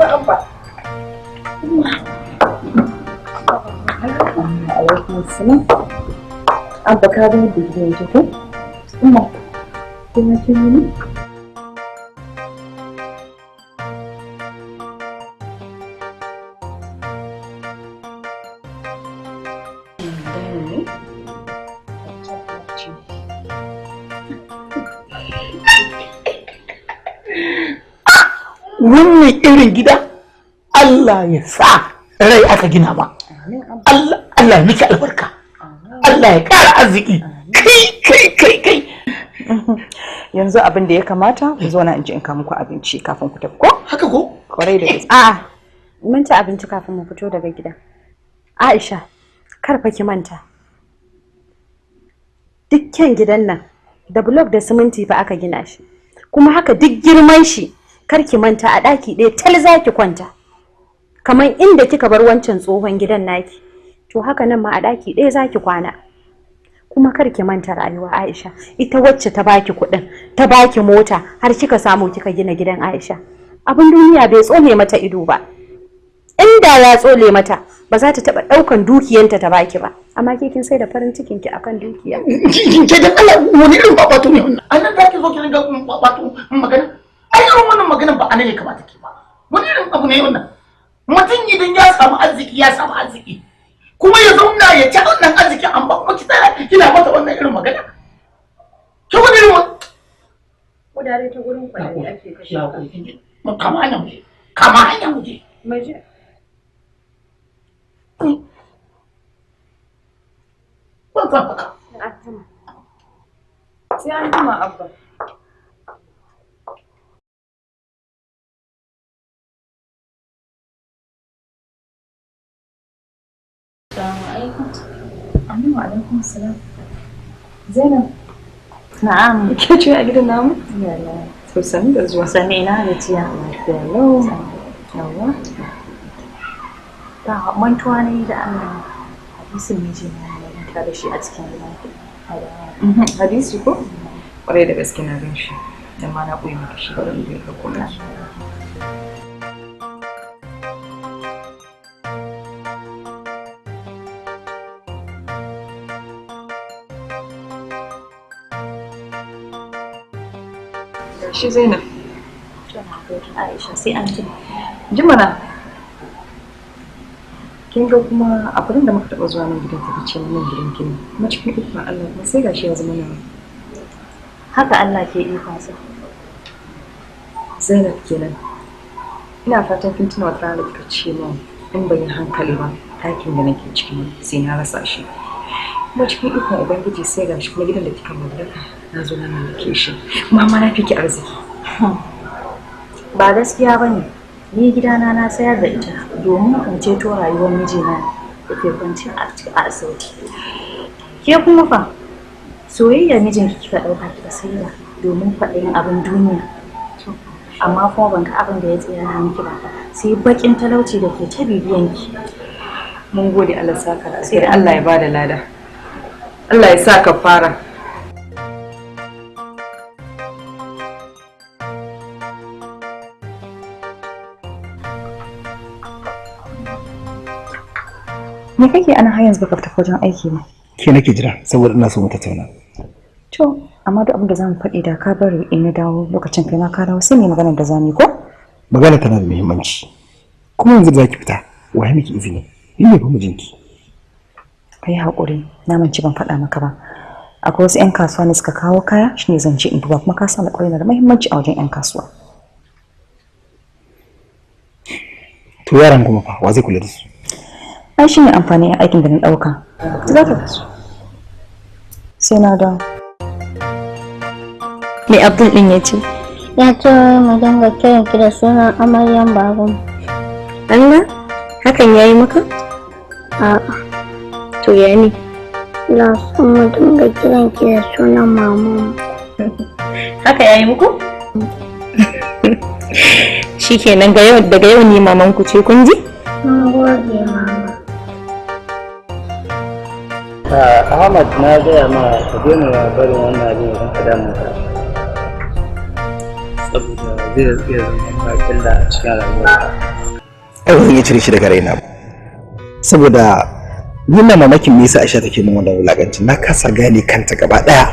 Abba. Alaikum assalam. Abba ka ga yadda gidan yake ko? Umma, kuma kin yi? Wannan irin gida Allah ya sa rai aka gina ma. Allah Allah ya miki albarka. Allah ya ƙara arziki. Kai kai kai kai. Yanzu abin da ya kamata ku zo na in ji in kawo muku abinci kafin ku tafi ko? Haka ko? Kwarai da gaske. A'a, mun ci abinci kafin mu fito daga gida. Aisha, kar fa ki manta. Dukkan gidan nan da blok da siminti fa aka gina shi. Kuma haka duk girman shi kar ki manta a ɗaki ɗaya tal za ki kwanta. Kamar inda kika bar wancan tsohon gidan naki. To haka nan ma a ɗaki ɗaya za ki kwana. Kuma kar ki manta rayuwa Aisha, ita wacce ta baki kuɗin, ta baki mota har kika samu kika gina gidan Aisha. Abin duniya bai tsole mata ido ba. Inda ya tsole mata ba za ta taɓa ɗaukan dukiyanta ta baki ba. Amma ke kin sai da farin cikin ki akan dukiya. Ke dan Allah wani irin babato ne wannan? Anan za ki zo ki ringa babato magana? Ai irin wannan maganan ba anan ya kamata ki ba. Wani irin abu ne wannan? Mutum idan ya samu arziki ya samu arziki. Kuma ya zauna ya ci wannan arziki amma kuma ki tsaya kina masa wannan irin magana. Ki wani irin Kudare ta gurin kwalari ake kashe. Kama hanya muje. Kama hanya muje. Muje. Ban san haka. Sai an jima Abba. Assalamu alaikum. Amin wa alaikum salam. Zainab. Na'am. Ke ce a gidan namu? Yalla. To sani da zuwa. Sani ina gajiya. Lafiya lau. Yawwa. Da mantuwa ne da Allah. Hadisin mijina ne manta da shi a cikin gidan. Hadisi ko? Kwarai da gaske na gan shi. Dan ma na ɓoye maka shi bari in je ka kula. Shi Zainab. Aisha sai an jima. Jimana. Kin ga kuma a da muka taɓa zuwa nan gidan ta ce nan gidan ki ne. Kuma cikin ikon Allah kuma sai gashi ya zama nawa. Haka Allah ke ikonsa. Zainab kenan. Ina fatan kin tuna wata rana da kika ce min in ban yi hankali ba ɗakin da nake ciki sai na rasa shi. Kuma cikin ikon Ubangiji sai gashi kuma gidan da kika mallaka na zo na mallake shi. Mama na fi ki arziki. Ba gaskiya ba ne. Ni gidana na sayar da ita domin in ceto rayuwar mijina da ke kwance a asibiti. Ke kuma fa soyayyar mijinki kika ɗauka kika saida domin kwaɗayin abin duniya. Amma kuma ban ga abin da ya tsira miki ba sai baƙin talauci da ke ta bibiyanki. Mun gode Allah saka da alheri Allah ya bada lada. Allah ya sa ka fara. Me kake ana har yanzu baka fita wajen aiki ba? Ke nake jira saboda ina so mu tattauna. To, amma duk abin da zamu faɗi da ka bari in na dawo lokacin kai ma ka dawo sai mu yi maganar da zamu yi ko? Magana tana da muhimmanci. Kuma yanzu da zaki fita, waye miki izini? Ni ne fa mijinki. Kai haƙuri, na mance ban faɗa maka ba. Akwai wasu 'yan kasuwa ne suka kawo kaya, shine zan je in duba kuma ka san alƙawari na da muhimmanci a wajen 'yan kasuwa. To yaran kuma fa wa zai kula da su? Ai shine amfanin aikin da na ɗauka. Za ka kasu. Sai na dawo. Me Abdul ɗin ya ce? Ya ce wai mu dinga kiran ki da sunan amaryan babanmu. Allah? Hakan ya yi maka? A'a. To ya ne? Ina son mu dinga kiran ki da sunan mamanmu. Haka ya yi muku? Shikenan daga yau ni mamanku ce kun ji? Mun gode mama. Ahmad na gaya ma ka daina barin wannan abin ya rinka damun ka. Saboda zai iya zama ma illa a cikin rayuwarka. Ai ba zan iya cire shi daga raina ba. Saboda ni na mamakin me yasa Aisha take min wannan wulakancin, na kasa gane kanta gaba daya.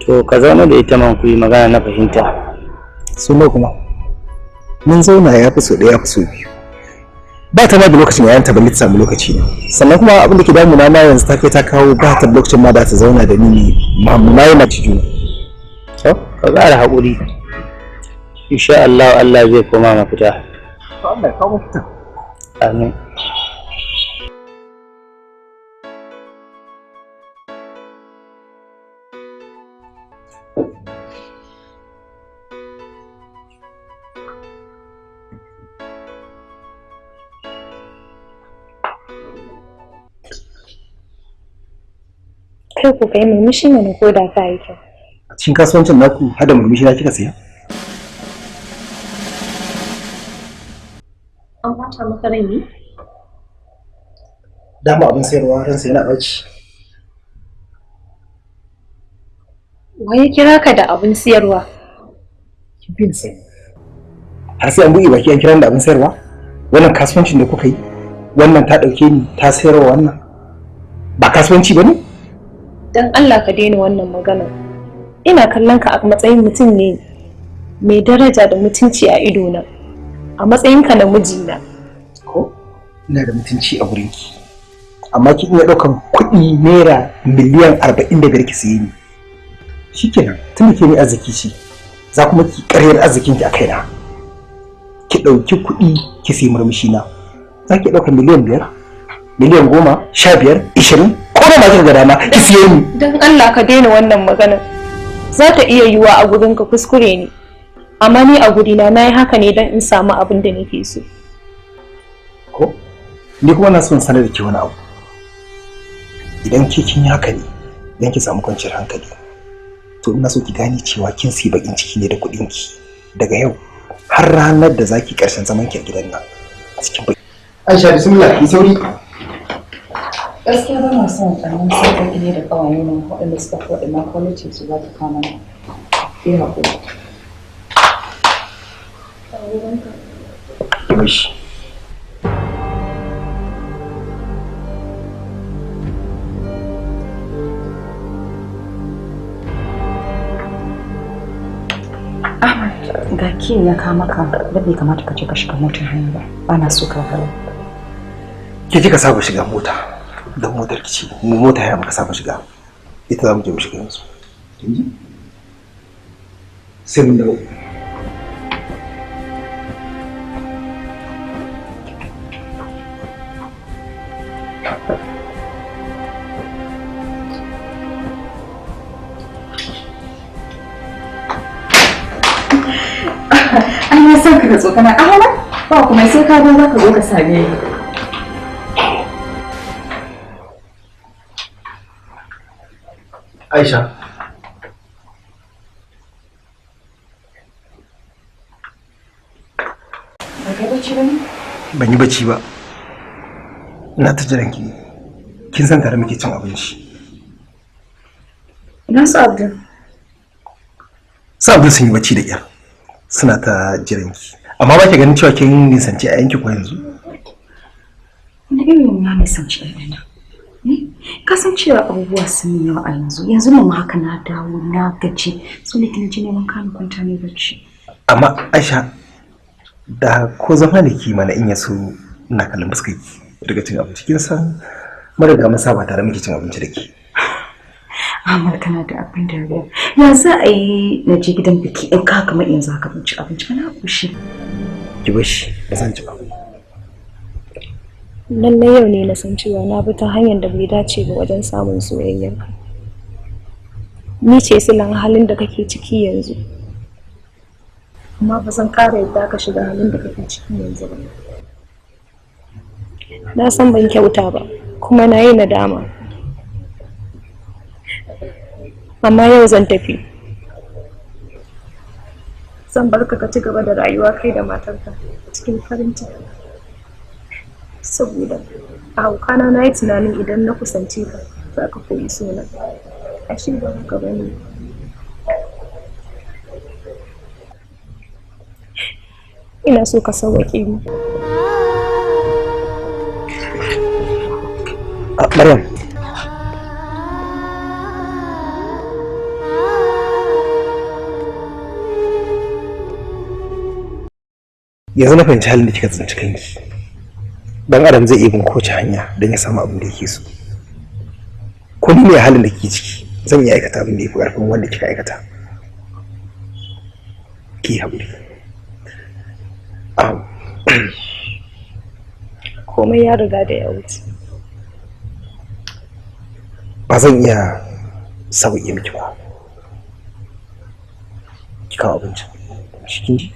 To ka zauna da ita man ku yi magana na fahimta. So nawa kuma? Mun zauna ya fi so ɗaya ya fi so biyu. Ba ta ma da lokacin yayan ta balle ta samu lokaci ne. Sannan kuma abin da ke damuna ma yanzu ta kai ta kawo ba ta lokacin ma da ta zauna da ni ne ma ma yi mace juna. To ka ƙara haƙuri. Insha Allah Allah zai koma mafita. Allah ya kawo mafita. Amin. Kai ku kai murmushi mana ko da ka yi kyau. A cikin kasuwancin naku har da murmushi na kika siya? An bata maka rai ne? Dama abin sayarwa ransa yana ɓaci. Waye kira ka da abin siyarwa? Kin fi ni sani. Har sai an buɗe baki an kira ni da abin sayarwa? Wannan kasuwancin da kuka yi, wannan ta ɗauke ni ta sayarwa wannan. Ba kasuwanci ba ne? Don Allah ka daina wannan magana. Ina kallon ka a matsayin mutum ne mai daraja da mutunci a idona. A matsayinka na mijina. Ko? Ina da mutunci a wurinki. Amma kin iya ɗaukan kuɗi naira 45 miliyan ki siye ni. Shikenan, tun da ke ni arziki ce, za kuma ki ƙaryar arzikinki a kaina. Ki ɗauki kuɗi ki siyi murmushi na. Za ki ɗauka 5 miliyan, 10 miliyan, 15, 20, ko da ma kika ga dama ki siye ni. Don Allah ka daina wannan magana. Za ta iya yiwuwa a gurinka kuskure ne. Amma ni a gurina na yi haka ne don in samu abin da nake so. Ko? Ni kuma na son sanar da ke wani abu. Idan ke kin yi haka ne, don ki samu kwanciyar hankali. To ina so ki gane cewa kin siyi bakin ciki ne da kuɗin ki. Daga yau har ranar da zaki karshen zaman ki a gidan nan. A cikin baki. Aisha bismillah ki sauri. Gaskiya ba na son waɗannan sarƙoƙi ne da ƙawaye na waɗanda suka fi waɗannan kwalitin su za ta kama ni. Yi haƙuri. Ki mishi. Ahmad, ga ki ya kama ka da bai kamata ka je ka shiga motar hanya ba. Ba na so ka wahala. Ke kika saba shiga mota. Don motar ki ce, mu mota ya muka saba shiga. Ita za mu je mu shiga yanzu. Kin ji? Sai mun dawo. Ai na san ka da tsokana Ahmad, ba kuma sai ka zo za ka zo ka same ni. Aisha. Ba kai bacci ba ne? Ban yi bacci ba. Ina ta jiran ki. Kin san tare muke cin abinci. Ina su Abdul. Su Abdul sun yi bacci da kyar. Suna ta jiran ki. Amma ba ki ganin cewa kin nisanci a yanki ko yanzu? Wani irin na nisanci ɗana. Ka san cewa abubuwa sun yi yawa a yanzu. Yanzu nan ma haka na dawo na gaji. So ne kin ji neman kama kwanta ne bacci. Amma Aisha da ko zama da ki mana in ya so ina kallon fuskar ki daga cin abinci. Kin san mun riga mun saba tare muke cin abinci da ke. Ahmad kana da abin dariya. Ya za a yi na je gidan biki in ka kamar yanzu haka ban ci abinci ba na ƙoshi. Ki bar shi ba zan ci ba. Lallai yau ne na san cewa na bi ta hanyar da bai dace ba wajen samun soyayyarka. Ni ce silan halin da kake ciki yanzu. Amma ba zan ƙara yadda ka shiga halin da kake ciki yanzu ba. Na san ban kyauta ba, kuma na yi nadama. Amma yau zan tafi. Zan bar ka ka ci gaba da rayuwa kai da matarka cikin farin ciki. Saboda a haukana na yi tunanin idan na kusance ka za ka koyi suna. Ashe ba haka ba ne. Ina so ka sauwaƙe mu. Maryam. Yanzu na fahimci halin da kika tsinci kanki. Dan adam zai iya bin kowace hanya don ya samu abin da yake so. Ko ni ne halin da kike ciki, zan iya aikata abin da yafi ƙarfin wanda kika aikata. Ki haƙuri. Komai ya riga da ya wuce. Ba zan iya sauƙi miki ba. Ki kawo abincin. Shi kin ji?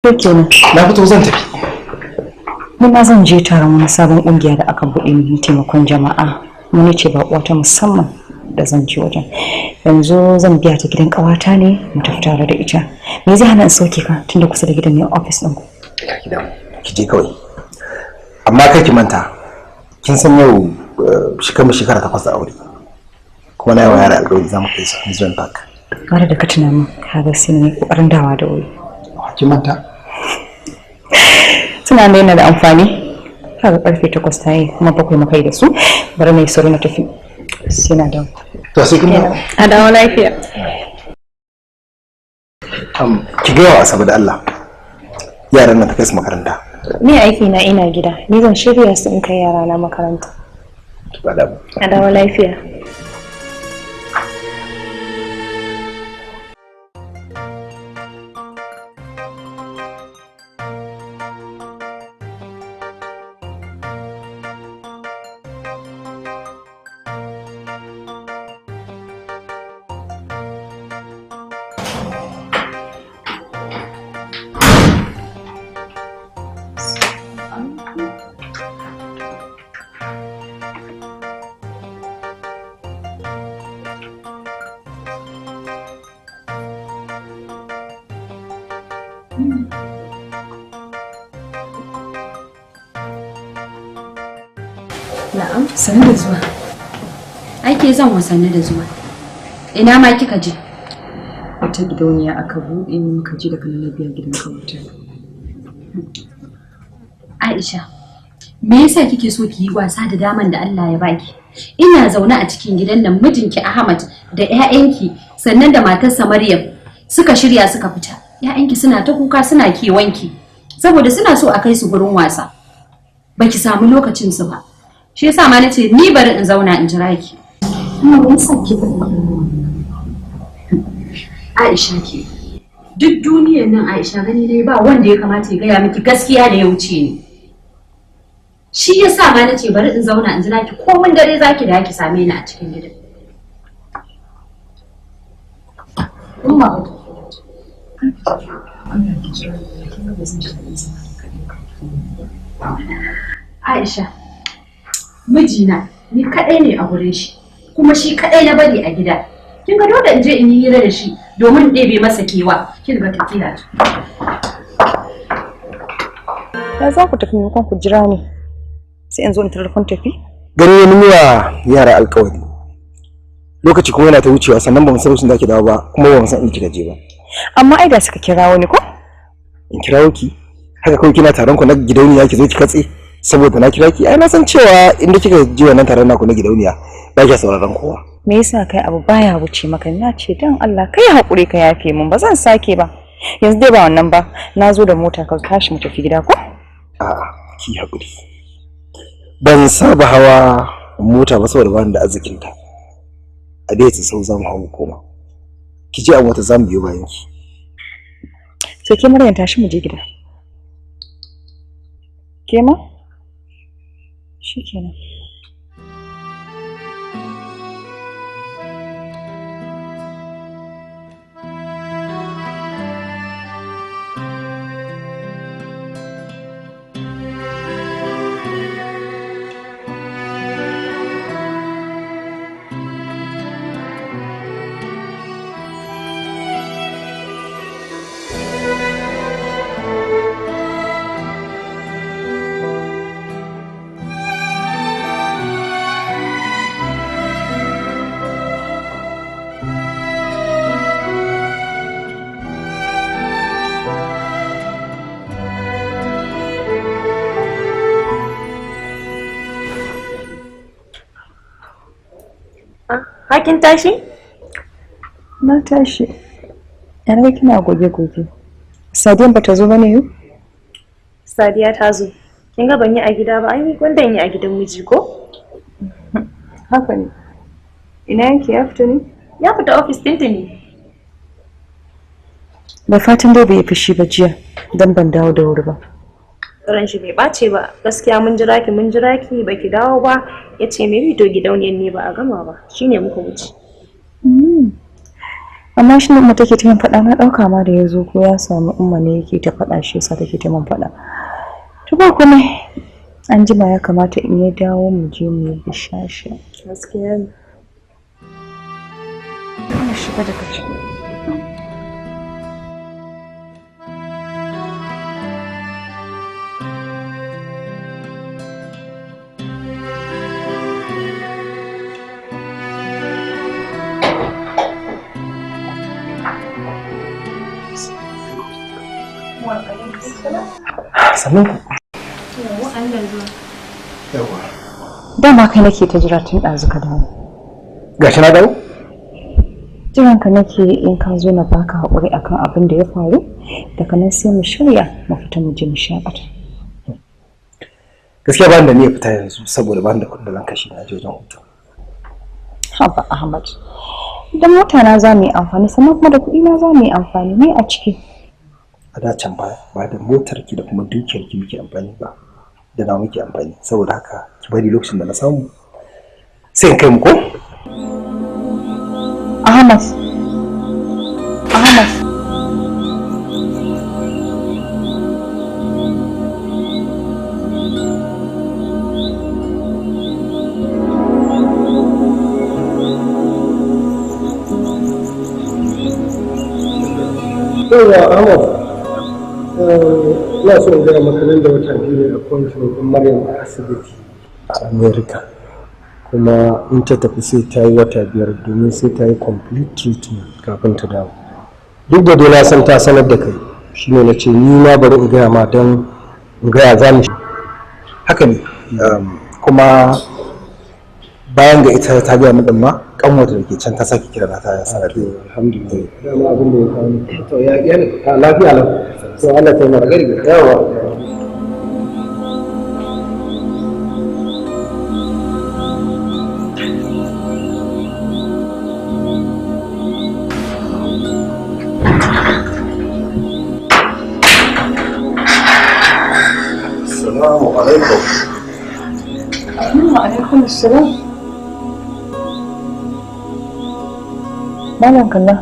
Kenan. Na fito zan tafi. Ni ma zan je taron wani sabon kungiya da aka buɗe min taimakon jama'a. Muni ce ba ta musamman da zan je wajen. Yanzu zan biya ta gidan ƙawata ne mu tafi tare da ita. Me zai hana in sauke ka tunda kusa da gidan ne office ɗin ku? Ki damu, ki je kawai. Amma kar ki manta, kin san yau shekara 8 da aure. Kuma na yi wa yara alƙawari za mu kai su amusement park. Gara da ka tuna min, kaga sai ne kokarin dawa da wuri. Kin manta? Suna da yana da amfani. Kaga karfe 8 ta yi kuma 7 muka yi da su. Bari na yi sauri na tafi. Sai na dawo. To sai kin dawo. A dawo lafiya. Ki gaya wa Asabe da Allah. Yaran nan ta kai su makaranta. Ni aiki na ina gida, ni zan shirya su in kai yara na makaranta. Ba damu. A dawo lafiya. Na'am. Sani da zuwa. Ake zan wasanni da zuwa. Ina ma kika je? Wata gidauniya aka buɗe muka je daga nan na biya gidan kawata. Aisha, me yasa kike so ki yi wasa da daman da Allah ya baki? Ina zaune a cikin gidan nan mijinki Ahmad da ƴaƴanki sannan da matarsa Maryam suka shirya suka fita. Ƴaƴanki suna ta kuka suna kewanki saboda suna so a kai su gurin wasa. Baki samu lokacin su ba. Shi yasa ma nace ni bari in zauna in jira ki. Amma me yasa kike faɗin wannan? Aisha ke. Duk duniyar nan Aisha gani dai ba wanda ya kamata ya gaya miki gaskiya da ya wuce ni. Shi yasa ma nace bari in zauna in jira ki komin dare zaki da ki same ni a cikin gidan. Umma ba ta Allah ki jira ni kin ga ba zan ji daɗin zama da kaɗai ba. Aisha, mijina ni kaɗai ne a gurin shi, kuma shi kaɗai na bari a gida. Kin ga dole in je in yi hira da shi domin in ɗebe masa kewa. Kin ga tafiya ta. Ya za ku tafi maimakon ku jira ni sai in zo in tarar kun tafi? Gani mun yi wa yara alƙawari. Lokaci kuma yana ta wucewa sannan ba mu san lokacin da ake dawo ba kuma ba mu san inda kika je ba. Amma ai da suka kirawo ni ko? In kirawo ki? Haka kawai kina taron ku na gidauniya ki zo ki katse saboda na kira ki ai na san cewa inda kika je wannan taron naku na gidauniya ba ki sauraron kowa. Me yasa kai abu baya wuce maka na ce dan Allah kai hakuri ka yafe min ba zan sake ba. Yanzu dai ba wannan ba na zo da mota ka tashi mu tafi gida ko? A'a ki hakuri. Ban saba hawa mota ba saboda bani da arzikin ta. A dai ta sau zamu hawo koma. Ki je a mota zamu biyo bayan ki. Sai ke Maryam tashi mu je gida. Ke ma? Shikenan. Hakin tashi? Na tashi. Yana kina goge-goge. Sadiyan bata zo bane yau? Sadiya ta zo. Kin ga ban yi a gida ba, ai gwanda in yi a gidan miji ko? Haka ne. Ina yake ya fita ne? Ya fita ofis ɗinta ne. Da fatan dai bai fushi ba jiya dan ban dawo da wuri ba. Ran shi bai ɓace ba. Gaskiya mun jira ki mun jira ki baki dawo ba. Ya ce maybe to gidauniyar ne ba a gama ba. Shine muka wuce. Amma shi ne umma take ta min faɗa na ɗauka ma da ya zo ko ya samu umma ne yake ta faɗa shi yasa take ta min faɗa. To ba komai. An jima ya kamata in ya dawo mu je mu yi bishasha. Gaskiya ne. Ina shiga daga ciki. Sannan ku. Yawa. Dama kai nake ta jira tun ɗazu ka dawo. Gashi na dawo? Jiranka nake in ka zo na baka haƙuri akan abin da ya faru, daga nan sai mu shirya mu fita mu je mu shaƙata. Gaskiya ba ni da niyyar fita yanzu saboda ba ni da kuɗin da zan kashe na je wajen hutu. Haba Ahmad. Da mota na za mu yi amfani sannan kuma da kuɗi na za mu yi amfani ne a ciki. A da can baya ba da motar ki da kuma dukiyar ki muke amfani ba, da na muke amfani, saboda haka ki bari lokacin da na samu sai in kai mu ko? Ahmad. Ahmad. Yawa Ahmad, ina so in gaya maka nan da wata 2 ne appointment ɗin Maryam a asibiti a America. Kuma in ta tafi sai ta yi wata 5 domin sai ta yi complete treatment kafin ta dawo. Duk da dai na san ta sanar da kai, shine na ce ni ma bari in gaya ma don in gaya za mu. Haka ne, kuma bayan ga ita ta gaya min ɗin ma kanwata da ke can ta sake kira na ta sanar da ni. Alhamdulillah. Dama abin da ya kawo ni. To ya iyali? A lafiya lau. To Allah ta taimaka. Yawa. Assalamu alaikum. Wa alaikum assalam. Malam Kalla,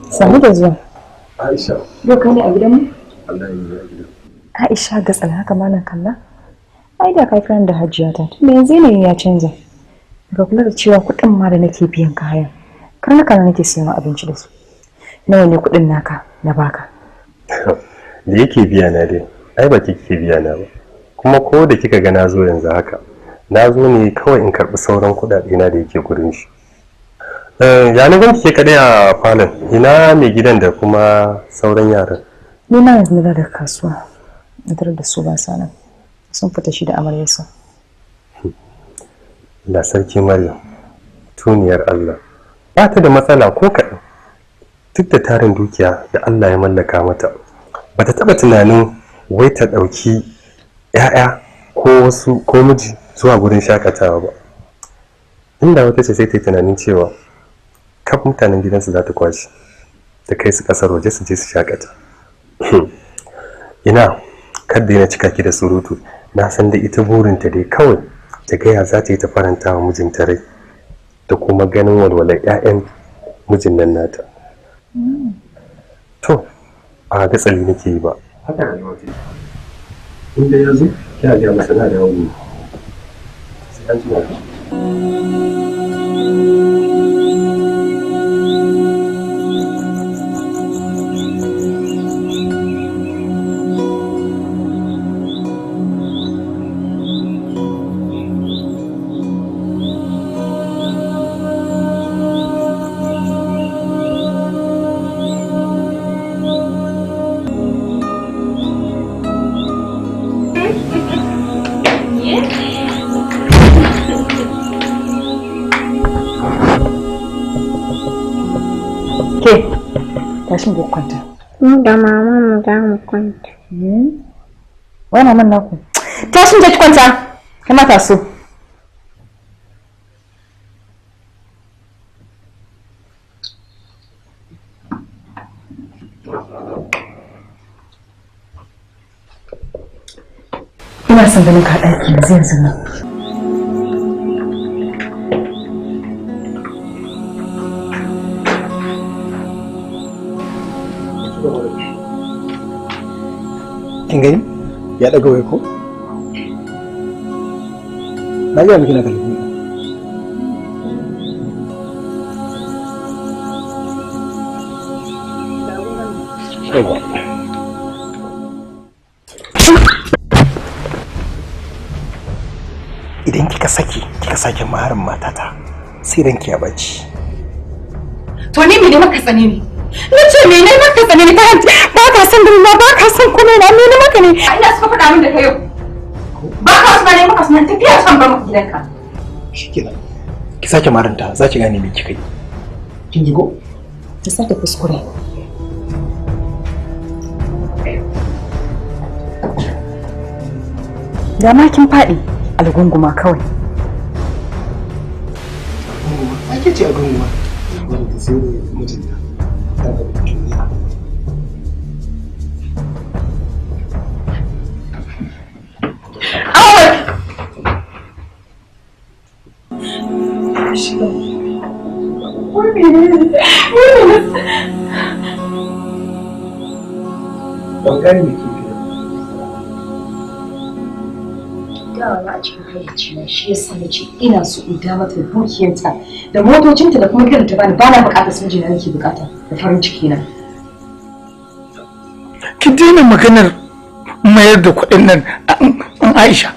sami da zuwa. Aisha. Yau kai ne a gidanmu? Allah ya yi a gidan. Aisha ga tsala haka Malam Kalla. Ai da kai kiran da Hajiya ta, tunda yanzu yanayin ya canza. Ga kula da cewa kuɗin ma da nake biyan ka haya. Karnuka na nake siyan abinci da su. Nawa ne kuɗin naka na baka? Da yake biya na dai, ai ba kike biya na ba. Kuma ko da kika ga na zo yanzu haka, na zo ne kawai in karɓi sauran kuɗaɗe na da yake gurin shi. Ya na ganki ke kaɗai a falon, ina mai gidan da kuma sauran yaran? Ni ma yanzu na daga kasuwa, na tarar da su ba sa nan. Sun fita shi da amaryarsa. Allah sarki Maryam, tuniyar Allah. Ba ta da matsala ko kaɗan. Duk da tarin dukiya da Allah ya mallaka mata, ba ta taɓa tunanin wai ta ɗauki 'ya'ya ko wasu ko miji zuwa gurin shakatawa ba. Inda wata ce sai ta yi tunanin cewa kaf mutanen gidansu za ta kwashe ta kai su kasar waje su je su shakata. Ina kadda yana cika ki da surutu, na san da ita burinta dai kawai ta gaya za ta yi ta faranta wa mijinta rai da kuma ganin walwalar 'ya'yan mijin nan nata. To a gatsali nake yi ba, haka rayuwa ta inda ya zo kina gaya masa na dawo ne sai an ji. Ke, tashi mu kwanta. Mu da mama mu za mu kwanta. Wai maman naku. Tashi mu je ki kwanta. Kai ma taso. Ina son ganin ka ɗaki yanzu yanzu nan. Kin gani? Ya ɗaga wai ko? Na gaya miki na kalli. Yawwa. Idan kika sake, kika sake maharin matata, sai ranki ya baci. To ni mene maka tsane ne? Na ce mene maka tsane ni ba ka son gani na ba ka son komai na mene maka ne? Ina suka faɗa min da kai yau. Ba ka so ne maka sunan tafiya son bar maka gidanka. Shikenan. Ki sake maranta za ki gane me kika yi. Kin ji ko? Ki sake kuskure. Da ma kin faɗi algunguma kawai. Algunguma? Ai ke ce algunguma. Wanda sai da mijinta. Ta da duniya. Awal! Ban gane me ke dawa a cikin hayyacina, shi yasa na ce ina so in da mata dukiyarta da motocinta da kuma gidan ta bani, bana bukatar su, mijina nake bukata da farin ciki na. Ki daina maganar mayar da kuɗin nan an Aisha.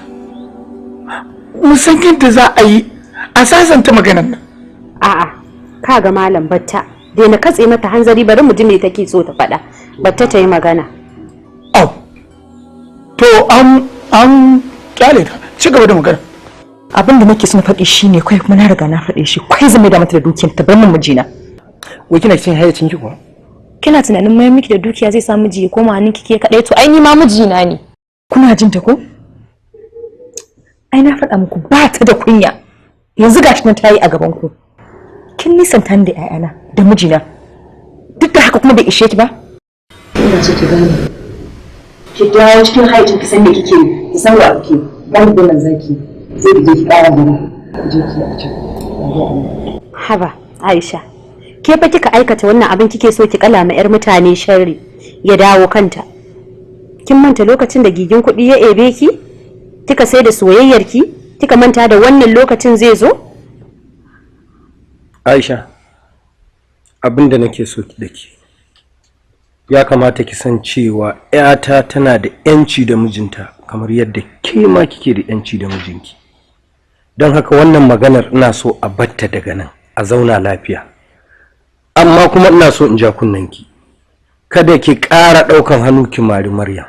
Mu san yadda za a yi a sasanta maganar nan. A'a, kaga malam Batta, daina katse mata hanzari, bari mu ji me take so ta faɗa. Batta ta yi magana. Au. To an kyale ta, ci gaba da magana. Abin da nake son faɗi shine kai kuma na riga na faɗe shi, kai zan maida mata da dukiyar ta bar min mijina. Wai kina cikin hayyacin ki kuwa? Kina tunanin mayar miki da dukiya zai sa miji ya koma hannunki ke kaɗai? To ai ni ma mijina ne. Kuna jin ta ko? Ai na faɗa muku ba ta da kunya. Yanzu gashi nan ta yi a gaban ku. Kin nisanta ni da 'ya'yana da mijina. Duk da haka kuma bai ishe ki ba? Ina so ki gane. Ki dawo cikin hayyacin ki, san me kike yi, ki san wa kike. Ban da nan zaki. Sai ki je ki ƙara gaba. Ki je ki a can. Haba, Aisha. Ke fa kika aikata wannan abin, kike so ki kala ma 'yar mutane sharri ya dawo kanta. Kin manta lokacin da gigin kuɗi ya ebe ki? Kika sai da soyayyar ki? Kika manta da wannan lokacin zai zo? Aisha, abin da nake so da ke, ya kamata ki san cewa 'yata tana da 'yanci da mijinta kamar yadda ke ma kike da 'yanci da mijinki. Don haka wannan maganar ina so a batta daga nan, a zauna lafiya. Amma kuma ina so in ja kunnanki. Kada ki ƙara ɗaukan hannu ki mari Maryam,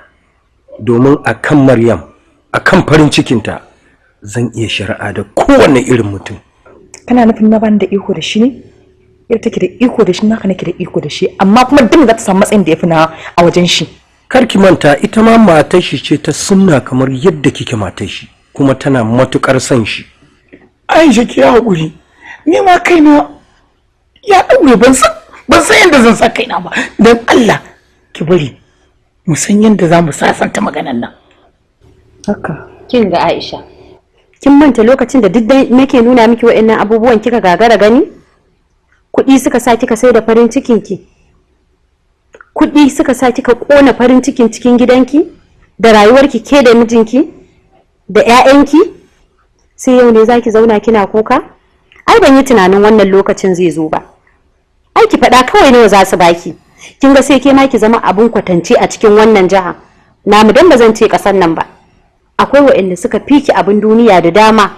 domin a kan Maryam, a kan farin cikinta, zan iya shari'a da kowane irin mutum. Kana nufin na bani da iko da shi ne? Yadda take da iko da shi, naka nake da iko da shi, amma kuma duk za ta samu matsayin da ya fi na a wajen shi. Kar ki manta ita ma matar shi ce ta sunna kamar yadda kike matar shi, kuma tana matukar son shi. Aisha ki haƙuri, ni ma kaina ya ɗaure, ban san yadda zan sa kaina ba. Don Allah ki bari mu san yadda za mu sasanta maganar nan. Haka. Kin ga Aisha, kin manta lokacin da duk nake nuna miki wa'annan abubuwan kika gagara gani? Kuɗi suka sa kika sai da farin cikin ki. Kuɗi suka sa kika ƙona farin cikin cikin gidanki da rayuwarki ke da mijinki da 'ya'yanki. Sai yau ne zaki zauna kina kuka? Ai ban yi tunanin wannan lokacin zai zo ba. Ai ki faɗa kawai nawa za su baki. Kin ga sai ke ma ki zama abun kwatance a cikin wannan jiha. Namu dan ba zan ce ƙasar nan ba. Akwai waɗanda suka fiki abin duniya da dama.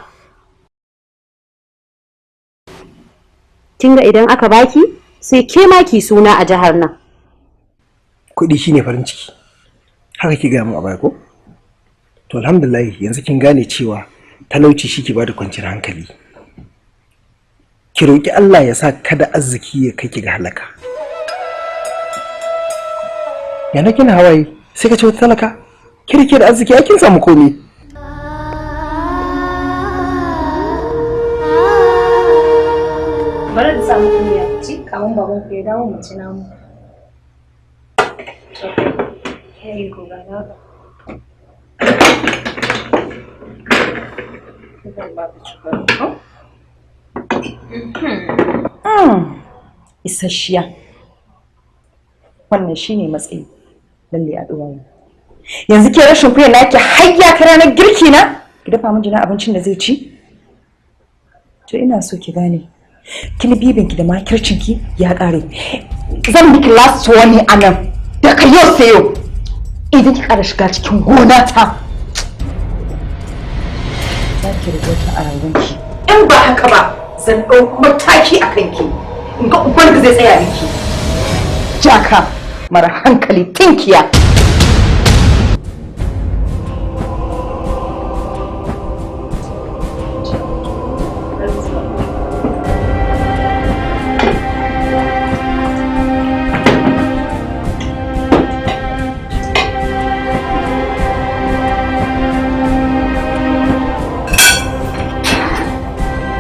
Kin ga idan aka baki sai ke ma ki suna a jihar nan. Kuɗi shine farin ciki. Haka ki gaya min a baya ko? To alhamdulillah yanzu kin gane cewa talauci shi ke bada kwanciyar hankali. Ki roƙi Allah ya sa kada arziki ya kai ki ga halaka. Yana kina hawaye sai ka ce wata talaka. Kirki da arziki ai kin samu komai. Bari da samu kunya ci kawun baban ku ya dawo mu ci namu. To, here you go, ga naka. Zan ba ku cokali ko? Isasshiya. Wannan shine matsayi lalle a duwaye. Yanzu ke rashin kuya naki har ya kai ranar girki na? Ki dafa min jina abincin da zai ci? To ina so ki gane, kilbibinki da makircinki ya ƙare. Zan miki last wani a nan, daga yau sai yau. Idan ki ƙara shiga cikin gona ta, za ki rubuta a rayuwanki. In ba haka ba, zan ɗau mataki a kanki. In ga uban da zai tsaya miki. Jaka mara hankali tinkiya.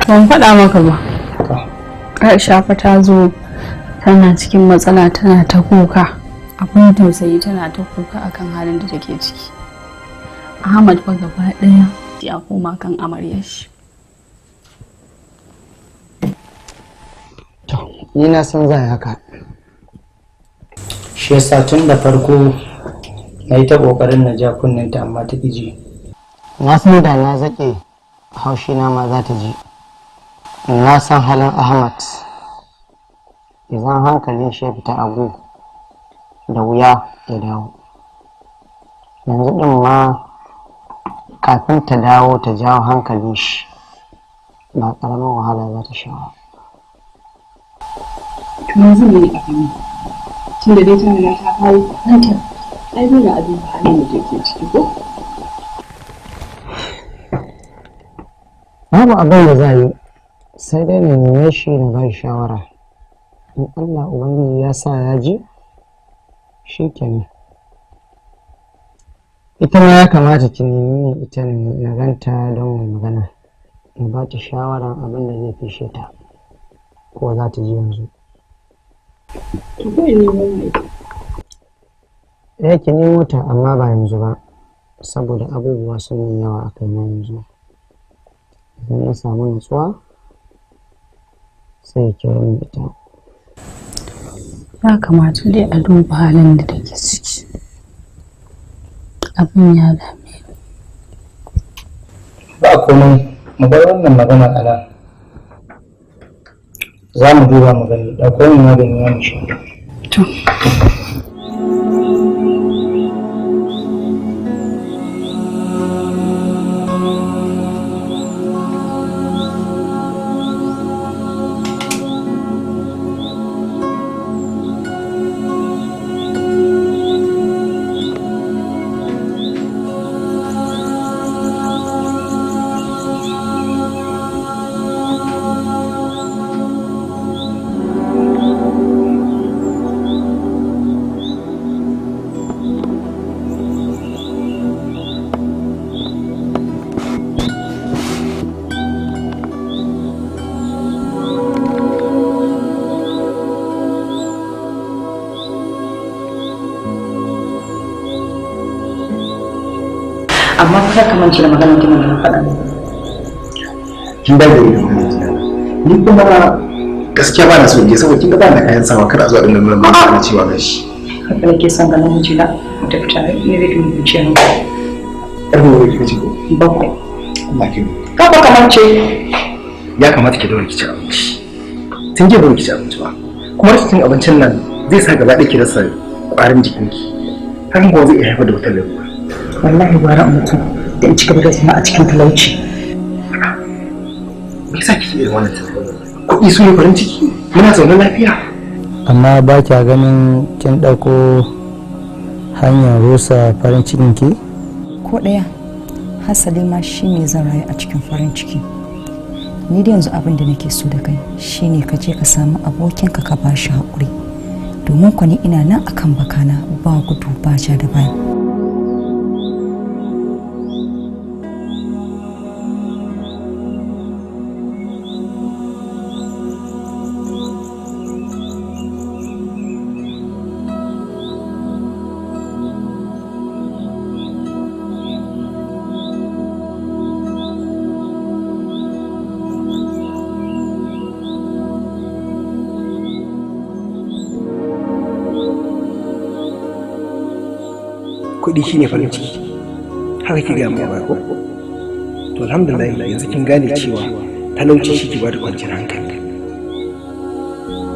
Ban faɗa maka ba. Aisha fa ta zo tana cikin matsala, tana ta kuka. Abin tausayi, tana ta kuka akan halin da take ciki. Ahmad fa gaba ɗaya ya koma kan amaryar shi. Ni na san za haka. Shi yasa tun da farko na yi ta ƙoƙarin na ja kunnenta, amma ta ƙi ji. Na san da na zaƙe haushina ma za ta ji. Na san halin Ahmad, idan hankalin shi ya fita agu da wuya ya dawo. Yanzu ɗin ma kafin ta dawo ta jawo hankalin shi, ba ƙaramin wahala za ta sha ba. To yanzu ne a gani, tun da dai ta riga ta kawo kanta, ai dole a duba halin da take ciki, ko? Babu abin da za yi, sai dai na neme shi na ba shi shawara. In Allah Ubangiji ya sa ya ji, shi kenan. Ita ma ya kamata ki nemi ita na ganta don mai magana, na ba ta shawaran abin da zai fishe ta, ko za ta ji yanzu. To, ko in nemo mai ita? Eh, ki nemo ta, amma ba yanzu ba, saboda abubuwa sun yi yawa a kaina yanzu. Idan na samu nutsuwa sai kira min ita. Ya kamata dai a duba halin da take ciki. Abin ya dame ni. Ba komai, mu bar wannan magana a nan. Za mu duba mu gani. Ɗauko min magani na mu sha. To. Amma fa ka mance da maganar ginin da na faɗa maka. Kin dage da maganar gida. Ni kuma gaskiya ba na so in je, saboda kin ga ba na kayan sawa, kada a zo a dinga nuna mun ana cewa gashi. Haka nake son ganin mijina, mu tafi tare, ni zai fi mu kwanciyar hankali. Karfe 7 kika ce ko? 7. Allah ki. Ka fa ka mance. Ya kamata ki daure ki ci abinci. Tun jiya ba ki ci abinci ba. Kuma rashin cin abincin nan zai sa gaba ɗaya ki rasa ƙwarin jikinki. Hakan kuma zai iya haifar da wata larura. Wallahi gwara in mutu da in ci gaba da zama a cikin talauci. Me yasa kike irin wannan tunanin? Kuɗi su ne farin ciki? Muna zaune lafiya. Amma ba kya ganin kin ɗauko hanyar rusa farin cikin ki? Ko ɗaya, hasali ma shi ne zan rayu a cikin farin ciki. Ni da yanzu abin da nake so da kai shine ka je ka samu abokinka ka ba shi haƙuri. Domin ku ni ina nan akan bakana, ba gudu ba ja da baya. Kuɗi shine farin ciki. Haka ki gaya mu ba ko? To alhamdulillah, yanzu kin gane cewa talauci shi ke bada kwanciyar hankali.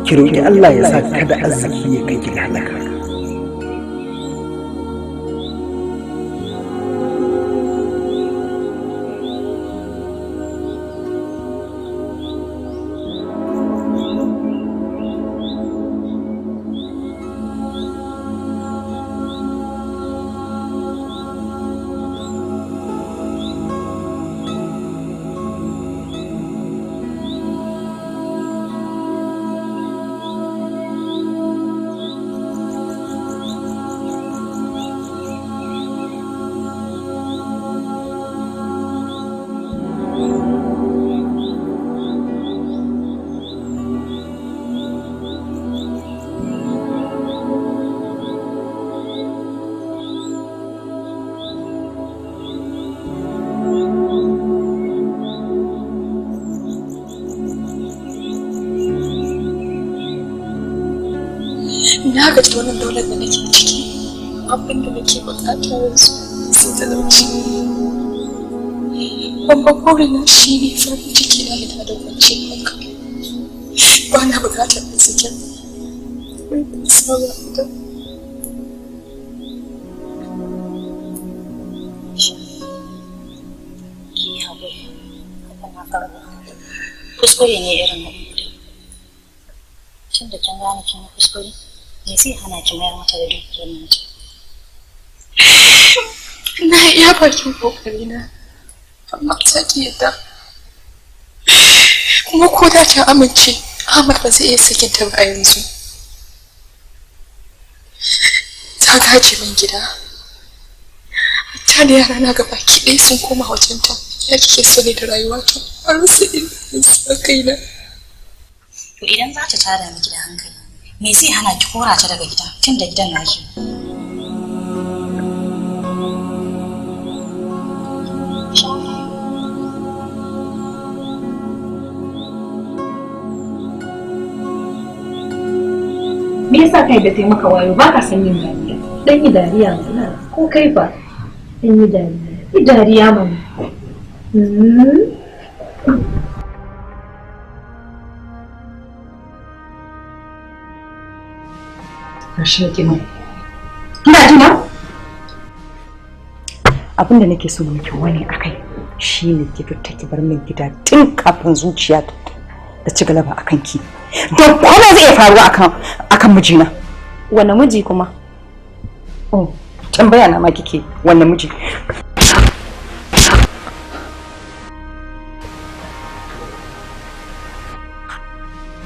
Ki roƙi Allah ya sa kada arziki ya kai ki ga halaka. Na gaji da wannan daular da nake ciki. Abin da nake bukata yanzu sai talauci. Babban burina shi ne farin ciki na yana da kwanciyar hankali. Ba na bukatar arzikin. Ki haƙuri, haka na karɓa. Kuskure ne irin na ɗan. Tun da kin gane kin yi kuskure, me zai hana ki mayar mata da dukiyar nan ta? Na iya bakin kokarina, amma ta ki yadda. Kuma ko da ta amince, Ahmad ba zai iya sakin ta ba a yanzu. Ta gaje min gida. Ta da yara na gaba ki ɗaya sun koma wajenta. Ya kike so ne da rayuwata? Har rasa inda zan sa kaina. To idan za ta tada miki da hankali, me zai hana ki kora ta daga gida tun da gidan naki? Me yasa kai da taimaka wayo ba ka san yin dariya? Dan yi dariya mana ko kai fa? Dan yi dariya. Yi dariya mana. Rashin kima. Kina ji na? Abin da nake so miki wani akai shine ki fita ki bar min gida tun kafin zuciya ta ci galaba akan ki. Don komai zai iya faruwa akan mijina. Wane miji kuma? Oh, tambaya na ma kike wanne miji?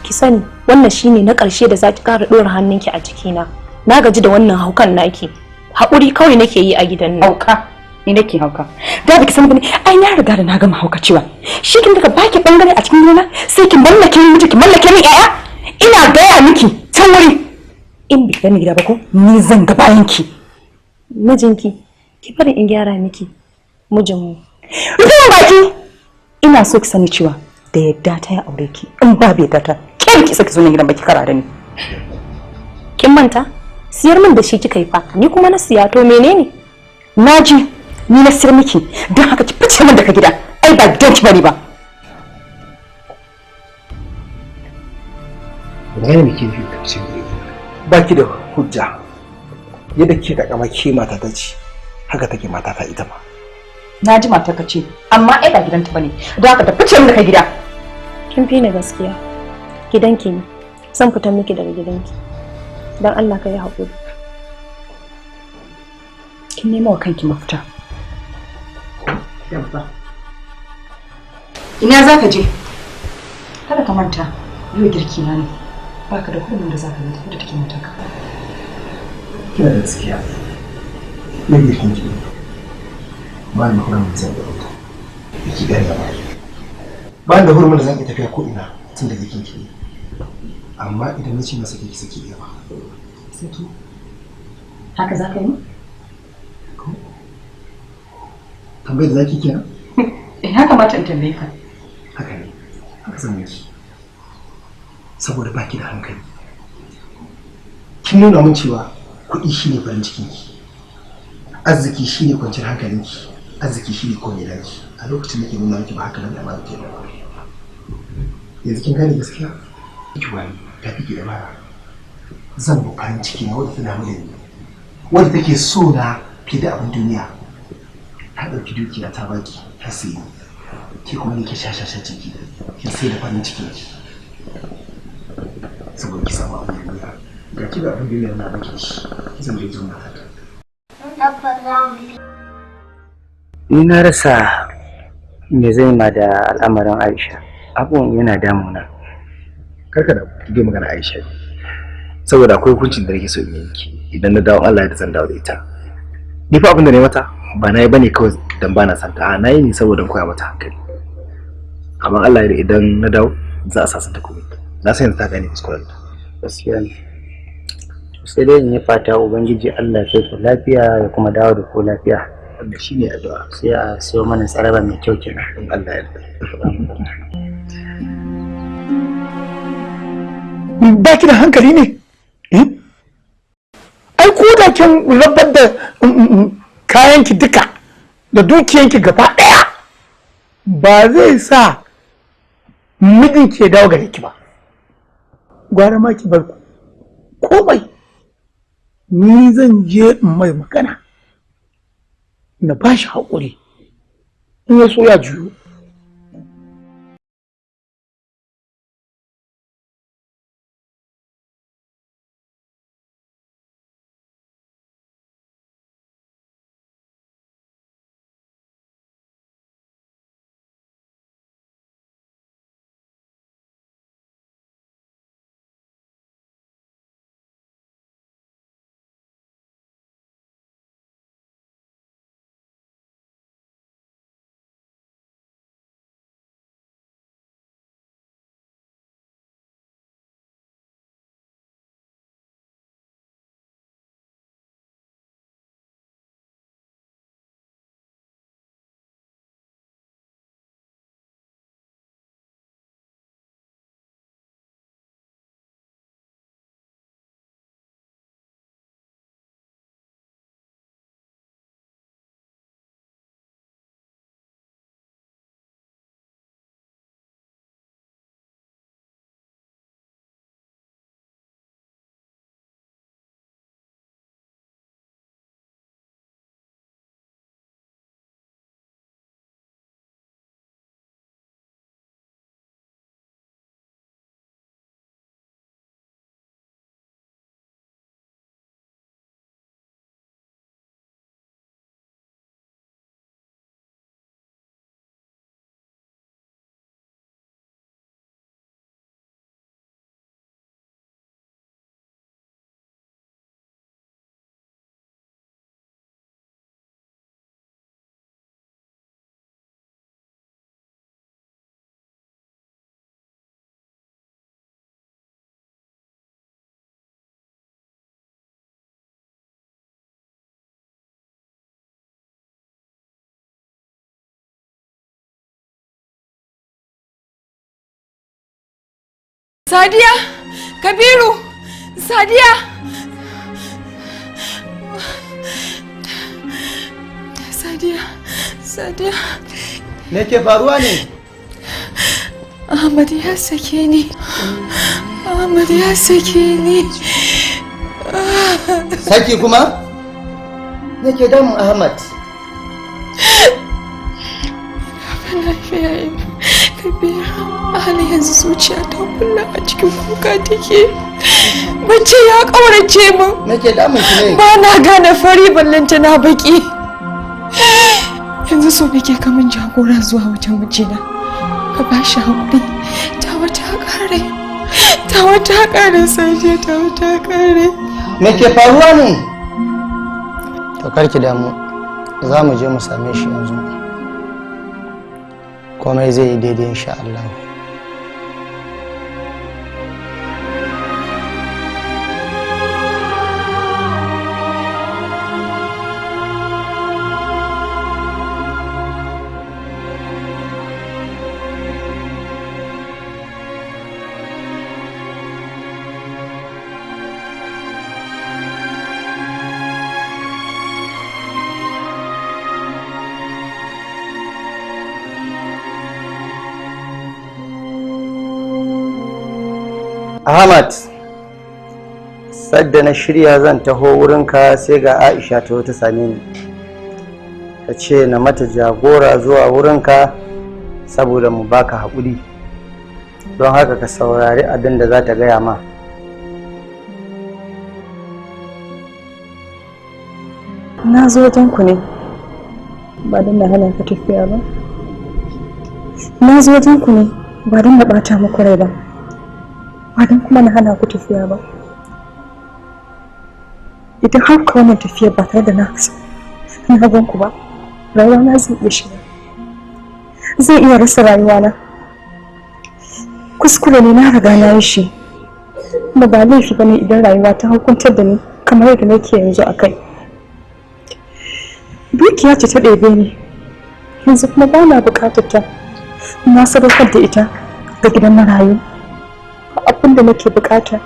Ki sani wannan shine na ƙarshe da zaki ƙara ɗora hannunki a jikina. Na gaji da wannan haukan naki. Haƙuri kawai nake yi a gidan nan. Hauka? Ni nake hauka. Da baki san bane, ai na riga da na gama hauka cewa. Shi kin daga baki bangare a cikin gidana sai ki mallake min miji ki mallake min yaya. Ina gaya miki can wuri. In biki gani gida ba ko ni zan ga bayan ki. Mijinki, ki bari in gyara miki mijinmu. Rufe baki. Ina so ki sani cewa da yadda ta ya aure ki in babu yadda ta ke ki saki zo nan gidan baki kara da ni. Kin manta? Siyar min da shi kika yi fa, ni kuma na siya to menene? Naji ni na siyar miki don haka ki fice min daga gida ai ba gidan ki bane ba. Gane me ke nufi ka fice min ba ki da hujja yadda ke da kama ke mata ta ce haka take mata ta ita ma. Na ji mata ka ce amma ai ba gidanta bane don haka ta fice min daga gida. Kin fi ni gaskiya. Gidanki ne. Zan fita miki daga gidanki. Don Allah ka yi haƙuri. Kin nemo wa kanki mafita. Dabba. Ina za ka je? Kada ka manta, yau girki na ne. Baka da kuɗin da za ka yi da take matarka. Kina da gaskiya. Yau girkin ki ne. Ba ni da hurumin da zan iya fita. Ki gane ba. Ba ni da hurumin da zan iya tafiya ko ina tun da girkin ki ne. Amma idan na ce masa ki saki iya ba. Saki? Haka za ka yi? Tambayar da zaki kenan? Eh, ya kamata in tambaye ka. Haka ne. Haka zan miki. Saboda baki da hankali. Kin nuna min cewa kuɗi shine farin cikinki. Arziki shine kwanciyar hankalinki. Arziki shine komai naki. A lokacin nake nuna miki ba haka nan da ma ke ba. Yanzu kin gane gaskiya? Ki wani ta fi ki dabara. Zan bi farin ciki na wadda ta damu da ni. Wadda take so na fiye da abin duniya. Ta ɗauki dukiya ta baki ta sayi ke kuma ne ke shashasha ciki kin sai da farin cikin ki saboda ki samu abin duniya ga ki da abin duniya na baki shi zan je jin mata. Ni na rasa me zai ma da al'amarin Aisha. Abun yana damuna. Karka da ki magana Aisha saboda akwai hukuncin da nake so in yanki idan na dawo Allah ya zan dawo da ita. Ni fa abin da ne mata ba na yi bane kawai dan bana son ta, na yi ne saboda koya mata hankali. Amma Allah ya idan na dawo za a sasanta komai. Na san yanzu ta gane kuskuren ta. Gaskiya ne. Sai dai in yi fata Ubangiji Allah ya kai ku lafiya ya kuma dawo da ku lafiya. Wannan shine addu'a. Sai a siyo mana tsaraba mai kyau kenan. In Allah ya yarda. Ba ki da hankali ne? ko da kin rabar da kayanki duka da dukiyanki gaba ɗaya ba zai sa mijinki ya dawo gare ki ba. Gwara ma ki bar komai, ni zan je in mai magana na ba shi haƙuri, in ya so ya juyo. Sadiya! Kabiru! Sadiya! Sadiya! Sadiya! Me ke faruwa ne? Ahmad ya sake ni. Ahmad ya sake ni. Saki kuma? Me ke damun Ahmad? Lafiya Kabiru, a halin yanzu zuciya ta kulla a cikin kuka take. Bacci ya ƙaurace min. Me ke damun ki ne? Ba na gane fari ballanta na baki. Yanzu so nake kamun jagora zuwa wajen mijina. Ka ba shi haƙuri. Tawa ta ƙare. Tawa ta ƙare Sadiya, tawa ta ƙare. Me ke faruwa ne? To kar ki damu. Za mu je mu same shi yanzu. Komai zai yi daidai insha Allah. Ahmad, sadda na shirya zan taho wurinka sai ga Aisha ta ta same ni. Ta ce na mata jagora zuwa wurinka saboda mu baka haƙuri. Don haka ka saurari abin da za ta gaya ma. Na zo wajen ku ne ba don na hana ka tafiya ba. Na zo wajen ku ne ba don na ɓata muku rai ba. Ba don kuma na hana ku tafiya ba. Idan har ka wannan tafiya ba tare da na gan ku ba, rayuwa na zai iya shiga. Zai iya rasa rayuwa na. Kuskure ne na riga na yi shi. Kuma ba laifi bane idan rayuwa ta hukuntar da ni kamar yadda nake yanzu a kai. Dukiya ce ta ɗebe ni. Yanzu kuma ba na buƙatar ta. Na sadaukar da ita ga gidan marayu. Abin da nake bukata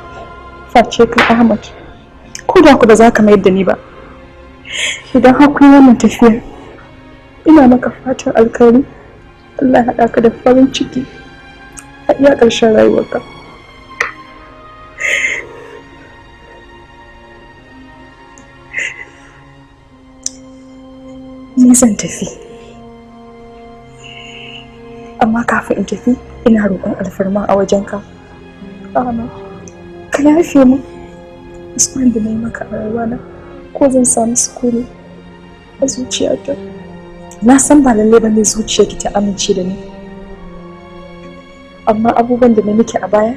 face kai Ahmad, Ko da ku ba za ka mayar da ni ba. Idan har kun wannan tafiyar, ina maka fatan alkhairi. Allah ya haɗa ka da farin ciki a iya ƙarshen rayuwarka. Ni zan tafi. Amma kafin in tafi, ina roƙon alfarma a wajenka. Ahmad, ka yafe min kuskuren da na yi maka a rayuwana, ko zan samu sukuni a zuciyata. Na san ba lallai ba ne zuciyarki ta amince da ni. Amma abubuwan da na miki a baya,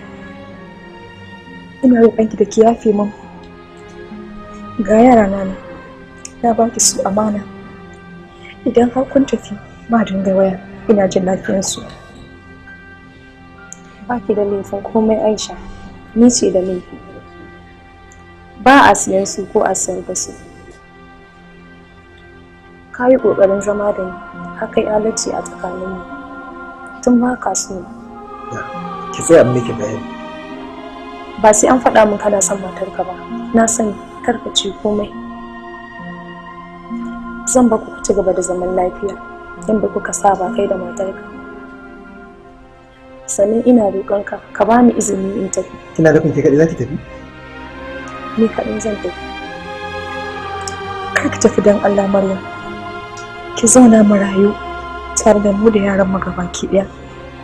ina roƙonki da ki yafe min. Ga yara na nan, na baki su amana. Idan har kun tafi, ma dinga waya, ina jin lafiyarsu. Ba ki da laifin komai Aisha, ni ce da laifi. Ba a siyan su ko a sayar da su. Ka yi ƙoƙarin zama da ni, haka yi adalci a tsakaninmu. Tun ba ka so. Ki tsaya in miki bayani. Ba sai an faɗa min kana son matarka ba. Na sani, kar ka ce komai. Zan ba ku ci gaba da zaman lafiya, yadda kuka saba kai da matarka. Sannan ina roƙonka ka bani izini in tafi. Kina nufin ke kaɗai za ki tafi? Ni kaɗai zan tafi. Kar ki tafi don Allah Maryam. Ki zauna mu rayu tare da mu da yaran mu gabaki ɗaya.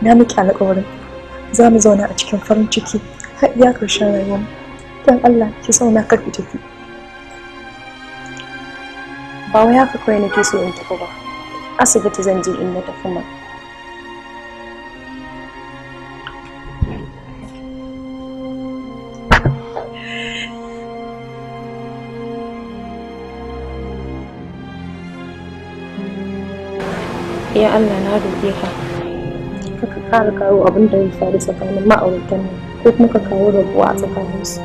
Na miki alƙawarin za mu zauna a cikin farin ciki har iya ƙarshen rayuwarmu. Don Allah ki zauna kar ki tafi. Ba wai haka kawai nake so in tafi ba. Asibiti zan je in na tafi ma. Ya Allah na roƙe ka, ka ƙara kawo abin da ya faru tsakanin ma'auratan nan ko kuma ka kawo rabuwa a tsakaninsu.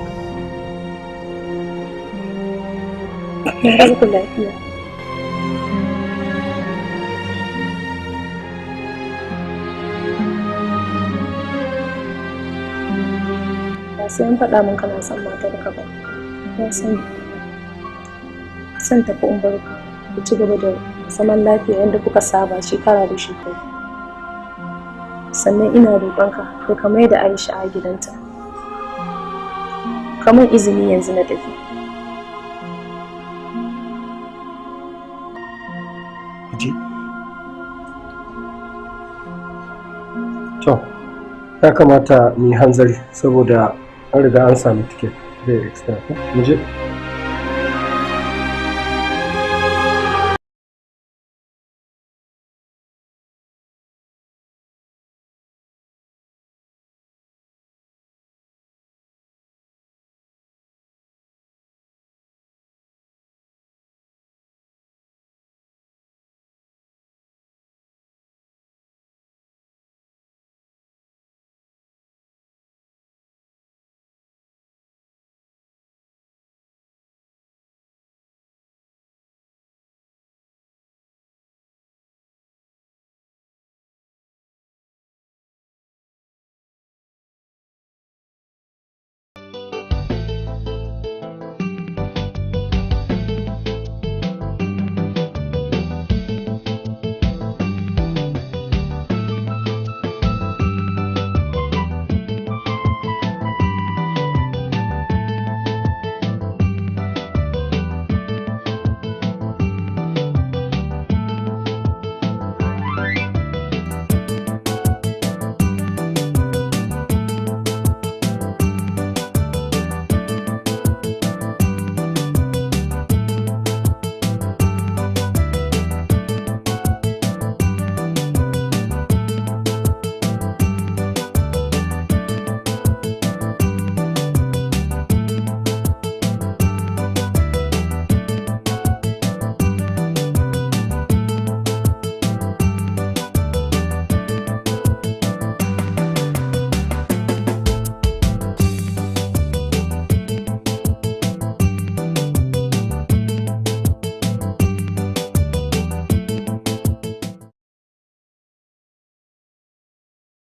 Na rabu ku lafiya. Ba sai an faɗa min kana son matarka ba. Na sani. Zan tafi in bar ku, ku ci gaba da zaman lafiya yadda kuka saba shekara da shekaru. Sannan ina roƙonka da ka mai da Aisha a gidanta. Ka mun izini yanzu na tafi. Je. To, ya kamata mu yi hanzari saboda an riga an sami tiket zai expire ko? Mu je.